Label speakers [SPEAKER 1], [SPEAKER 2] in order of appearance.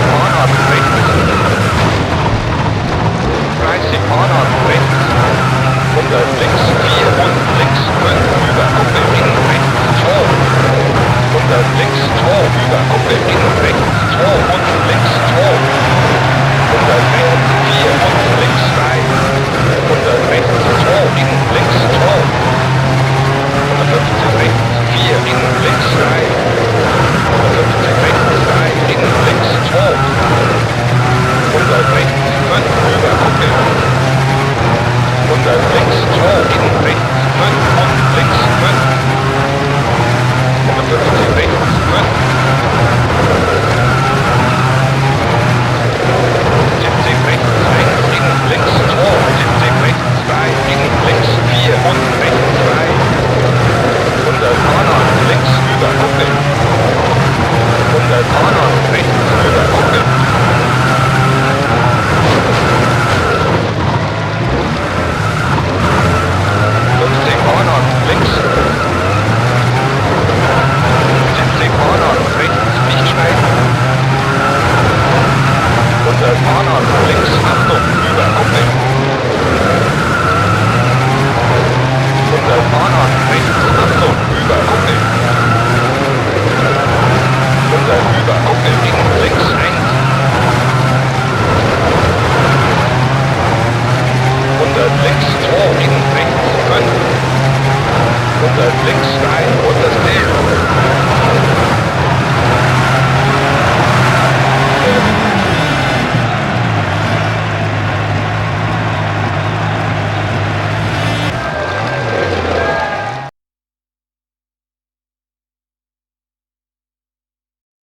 [SPEAKER 1] Anhalten rechts. 30 anhalten rechts. 100 links 4 und links 5 über Kuppe in rechts 2. 100 links 2 über Kuppe in rechts 2 und links 2. 100 rechts 4 und links 3. 100 rechts 2 in links 2. 150 rechts 4 in links 3. 150 rechts 3 in links 2. 100 rechts 5 über Kuppe. 100 links 2 in rechts 5 und links 5. 150 rechts 5. 70 rechts 1 in links 2. 70 rechts 2 in links 4 und rechts 3. 100 anhalten links über Kuppe. 100 anhalten rechts über Kuppe. 50 anhalten links. 70 anhalten rechts, nicht schneiden. 100 anhalten links.